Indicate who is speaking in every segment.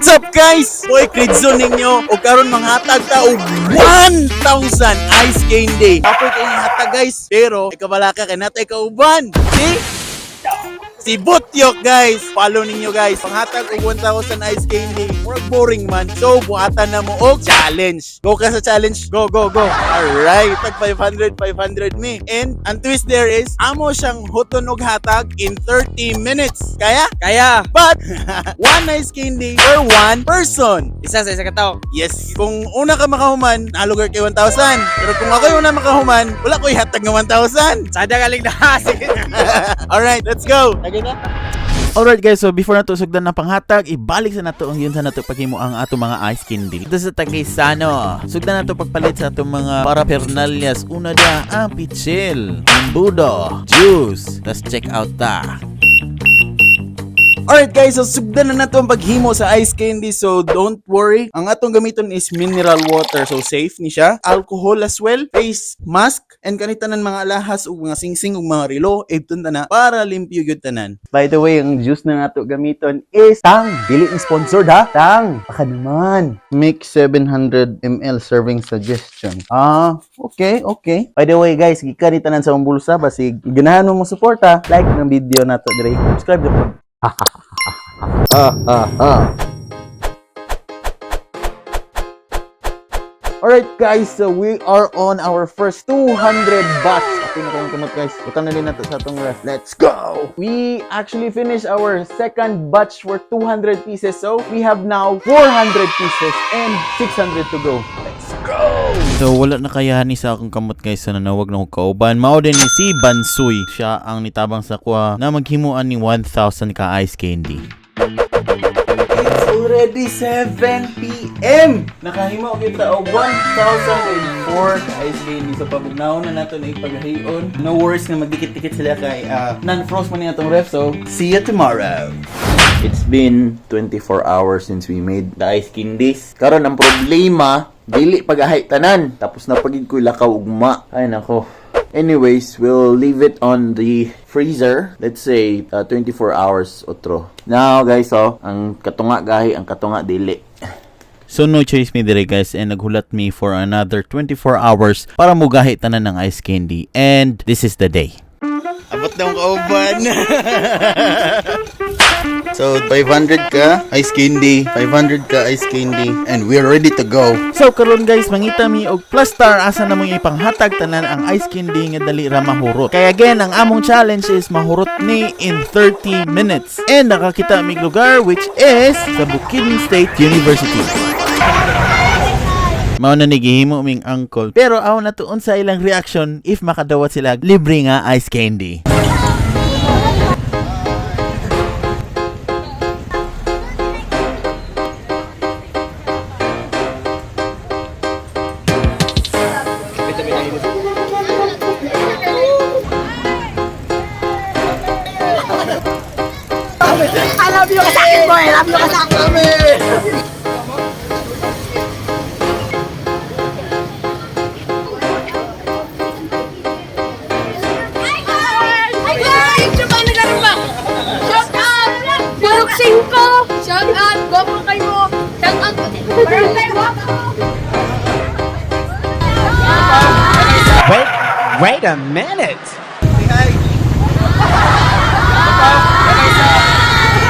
Speaker 1: What's up, guys? Boy Kridzon ninyo o karon manghatag ta og 1,000 ice candy. Apoy kay hatag, guys. Pero ikabalaka kay natay kauban. See? Si Butyok, guys. Follow ninyo, guys. Panghatag og 1,000 ice candy. Murag boring man. So buhatan na mo og challenge. Go ka sa challenge. Go, go, go. Alright. Tag 500, 500 mi. And ang twist there is, amo siyang huton og hatag in 30 minutes. Kaya?
Speaker 2: Kaya!
Speaker 1: But, one ice candy per one person.
Speaker 2: Isa sa isa ka tao.
Speaker 1: Yes. Kung una ka makahuman, nalugar kay 1,000. Pero kung ako yung una makahuman, wala ko ihatag ng 1,000.
Speaker 2: Sada galing na. Sige.
Speaker 1: Alright, let's go. Lagi na.
Speaker 3: Alright guys, so before nato sugdan na panghatag, ibalik sa nato ang yun sa nato paghimo ang ato mga ice candy. Dito sa Tagaysano, sugdan nato pagpalit sa atong mga paraphernalias. Una da ang pichel, embudo, juice, tas check out ta.
Speaker 1: Alright guys, so sugdan na nato ang paghimo sa ice candy. So don't worry. Ang atong gamiton is mineral water. So safe ni siya. Alcohol as well, face mask, and kanitanan mga alahas ug mga singsing ug mga relo, ibton ta na para limpyo gyud tanan. By the way, ang juice na nato gamiton is Tang. Dili ni sponsored ha. Tang. Baka naman. Make 700 ml serving suggestion. Ah, okay. By the way guys, gikan ni tanan sa akong bulsa basig ganahan mo mo suporta, like ng video nato dire. Subscribe na po. Alright guys, so we are on our first 200 batch. Okay na kayong kamot, guys. Butang na din nato sa atong ref. Let's go! We actually finished our second batch for 200 pieces. So we have now 400 pieces and 600 to go. Let's go!
Speaker 3: So wala na kayahan ni sa akong kamot guys sa nanawag na kong kauban. Mao din ni si Bansuy. Siya ang nitabang sa kuha na maghimuan ni 1,000 ka ice candy.
Speaker 1: It's already 7 p.m. Nakahimo kita og 1,004 ka ice candy. So pabugnaon na nato na ipagahion. No worries nga magdikit-dikit sila kay non-frost man ni atong ref. So see you tomorrow.
Speaker 3: It's been 24 hours since we made the ice candies. Karon ang problema, dili pagahay tanan. Tapos na pagid ko lakaw ugma. Ay nako. Anyways, we'll leave it on the freezer. Let's say 24 hours otro. Now guys, oh, ang katunga gahi, ang katunga dili. So no choice mi dire guys and naghulat mi for another 24 hours para mugahi tanan ng ice candy. And this is the day.
Speaker 1: Abot na akong kauban. So, 500 ka ice candy, 500 ka ice candy, and we're ready to go.
Speaker 3: So karon guys, mangita mi og plaster asa na mo ipanghatag tanan ang ice candy nga dali ra mahurot. Kaya again, ang among challenge is mahurot ni in 30 minutes. And nakakita mig lugar which is sa Bukidnon State University. Mao na ni gihimo ming uncle. Pero aw na tuon sa ilang reaction if makadawat sila libre nga ice candy.
Speaker 4: I love you ka sa akin, boy! I love you ka sa akin! Hi guys! Siya ba nagkaroon ba? Shout out! Purok 5! Shout out! Gwapo kayo! Shout out! Barangay Wapo!
Speaker 2: Wait a minute!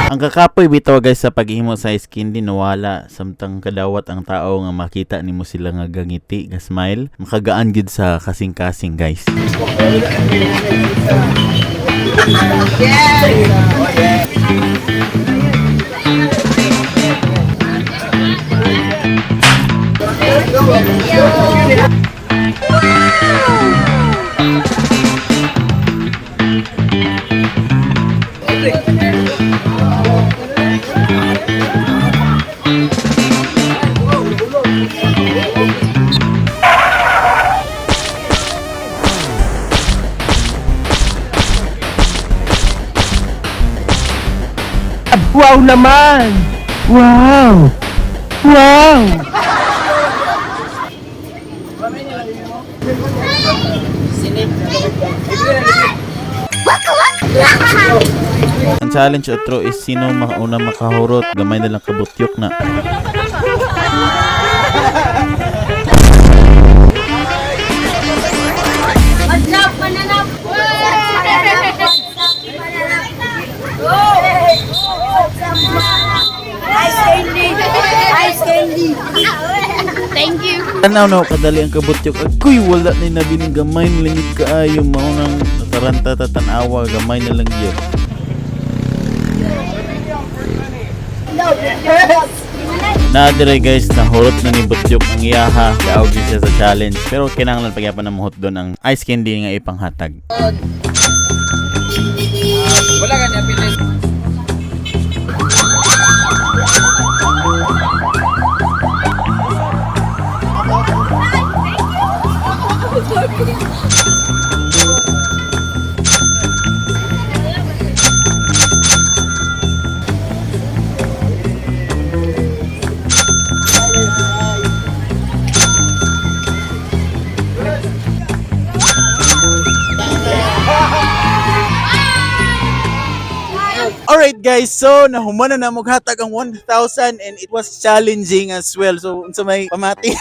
Speaker 3: Ang kakapoy bitaw guys sa paghimo sa ice candy, nawala samtang kadawat ang tao nga makita nimo sila nga gangiti nga smile, makagaan gid sa kasing-kasing guys.
Speaker 2: Wow naman! Wow! Wow!
Speaker 4: Waka waka!
Speaker 1: Ang challenge otro is sino makauna makahurot, gamay na lang kabutyok na.
Speaker 4: What's up, mananap? What's up, mananap? Ice candy! Ice candy! Thank you.
Speaker 1: Tanaw na kadali ang kabutyok. Agoy, wala na nabiling gamay na lang yun kaayo. Mao nang nataranta tatanawa, gamay na lang yun. Na dire guys, nahurot na ni Butyok ang iyaha. Daog yun siya sa challenge. Pero kinahanglan pagyapan na muhot doon ang ice candy nga ipanghatag.
Speaker 2: Wala ka niya pilis.
Speaker 1: Alright guys, so nahuman na na hatag ang 1,000 and it was challenging as well. So unsa may pamati?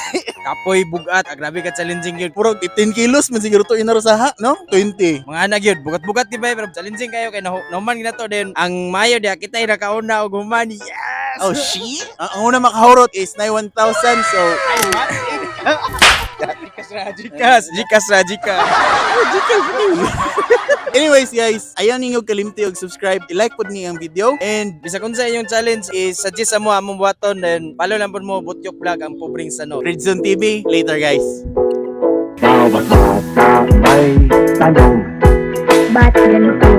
Speaker 2: Kapoy bugat. Ah, grabe ka challenging yun.
Speaker 1: Puro 15 kilos man siguro to inarosaha, no? 20.
Speaker 2: Mga anak yun, bugat-bugat di ba? Pero challenging kayo kay nahuman gina to din. Ang mayo diya kita nakauna og human. Yes!
Speaker 1: Oh, she? Ang una makahurot is 9,000. So,
Speaker 2: Gikas ra, gikas. Gikas ra, gikas.
Speaker 1: anyways guys, ayaw ninyo kalimti og subscribe, i-like pod ni ang video and
Speaker 2: Bisag unsa inyong challenge is suggest sa mo among buhaton, then follow lang pud mo Butyok Vlog, ang pobreng sano.
Speaker 1: Redzone TV later guys.
Speaker 5: Bawat bata may tanong.
Speaker 4: Ba't ganito?